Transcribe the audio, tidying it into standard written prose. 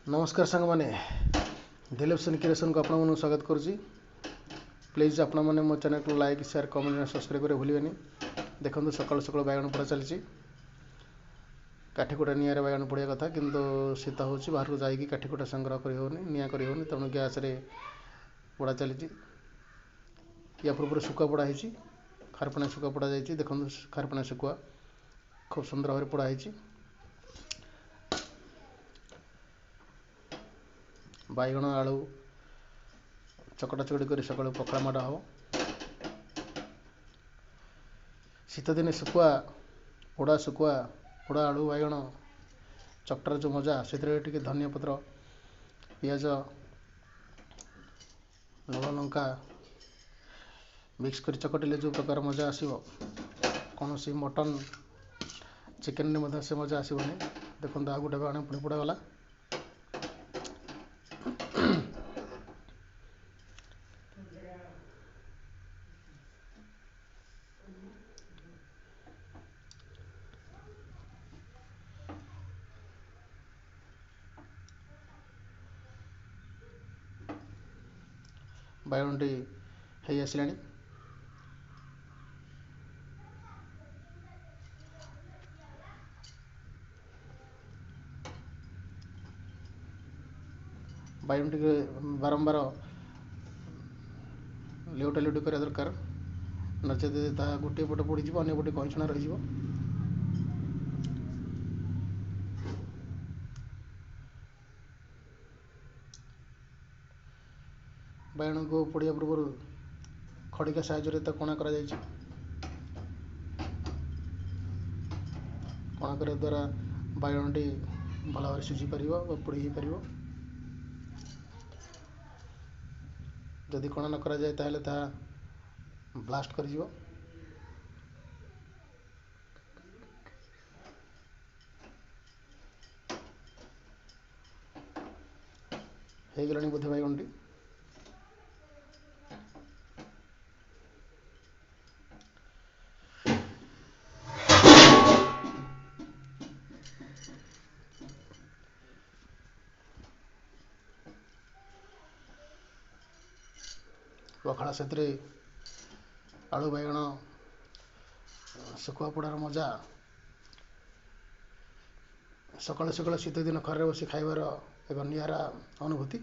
ନମସ୍କାର ସାଙ୍ଗମାନେ, ଦିଲୀପ ସେନ କ୍ରିଏସନ୍କୁ ଆପଣମାନଙ୍କୁ ସ୍ୱାଗତ କରୁଛି। ପ୍ଲିଜ୍ ଆପଣମାନେ ମୋ ଚ୍ୟାନେଲକୁ ଲାଇକ୍, ସେୟାର, କମେଣ୍ଟ, ସବସ୍କ୍ରାଇବ୍ କରିବାକୁ ଭୁଲିବେନି। ଦେଖନ୍ତୁ, ସକାଳୁ ସକାଳୁ ବାଇଗଣ ପୋଡ଼ା ଚାଲିଛି। କାଠିକୁଟା ନିଆଁରେ ବାଇଗଣ ପୋଡ଼ିବା କଥା, କିନ୍ତୁ ଶୀତ ହେଉଛି, ବାହାରକୁ ଯାଇକି କାଠିକୁଟା ସଂଗ୍ରହ କରିହେଉନି, ନିଆଁ କରିହେଉନି, ତେଣୁ ଗ୍ୟାସ୍ରେ ପୋଡ଼ା ଚାଲିଛି। ୟା ପୂର୍ବରୁ ଶୁଖୁଆ ପୋଡ଼ା ହେଇଛି, ଖାରପଣା ଶୁଖୁଆ ପୋଡ଼ା ଯାଇଛି। ଦେଖନ୍ତୁ, ଖାରପଣା ଶୁଖୁଆ ଖୁବ୍ ସୁନ୍ଦର ଭାବରେ ପୋଡ଼ା ହେଇଛି। ବାଇଗଣ ଆଳୁ ଚକଟା ଚକଟି କରି ସକାଳୁ ପଖାଳ ମାଡ଼ ହେବ। ଶୀତଦିନେ ଶୁଖୁଆ ପୋଡ଼ା, ଶୁଖୁଆ ପୋଡ଼ା, ଆଳୁ ବାଇଗଣ ଚକଟାର ଯେଉଁ ମଜା, ସେଥିରେ ଟିକେ ଧନିଆ ପତ୍ର, ପିଆଜ, ଲୁଣ, ଲଙ୍କା ମିକ୍ସ କରି ଚକଟିଲେ ଯେଉଁ ପ୍ରକାର ମଜା ଆସିବ, କୌଣସି ମଟନ୍ ଚିକେନରେ ମଧ୍ୟ ସେ ମଜା ଆସିବନି। ଦେଖନ୍ତୁ, ଆଉ ଗୋଟେ ବାଇଗଣ ପୁଣି ପୋଡ଼ାଗଲା। ବାଇଗଣଟି ହେଇ ଆସିଲାଣି। ବାଇଗଣ ଟିକେ ବାରମ୍ବାର ଲେଉଟା ଲେଉଟି କରିବା ଦରକାର, ନଚେତ ତାହା ଗୋଟିଏ ପଟେ ପୋଡ଼ିଯିବ, ଅନ୍ୟ ପଟେ କଇଁଛଣା ରହିଯିବ। ବାଇଗଣକୁ ପୋଡ଼ିବା ପୂର୍ବରୁ ଖଡ଼ିକା ସାହାଯ୍ୟରେ ତାକୁ କଣା କରାଯାଇଛି। କଣା କରିବା ଦ୍ୱାରା ବାଇଗଣଟି ଭଲ ଭାବରେ ସିଝିପାରିବ ବା ପୋଡ଼ି ହେଇପାରିବ। ଯଦି କଣା ନ କରାଯାଏ, ତାହେଲେ ତାହା ବ୍ଲାଷ୍ଟ କରିଯିବ। ହେଇଗଲାଣି ବୋଧେ ବାଇଗଣଟି। ପଖାଳ ସେଥିରେ ଆଳୁ ବାଇଗଣ ଶୁଖୁଆ ପୋଡ଼ାର ମଜା, ସକାଳୁ ସକାଳୁ ଶୀତ ଦିନ ଖରାରେ ବସି ଖାଇବାର ଏକ ନିଆରା ଅନୁଭୂତି।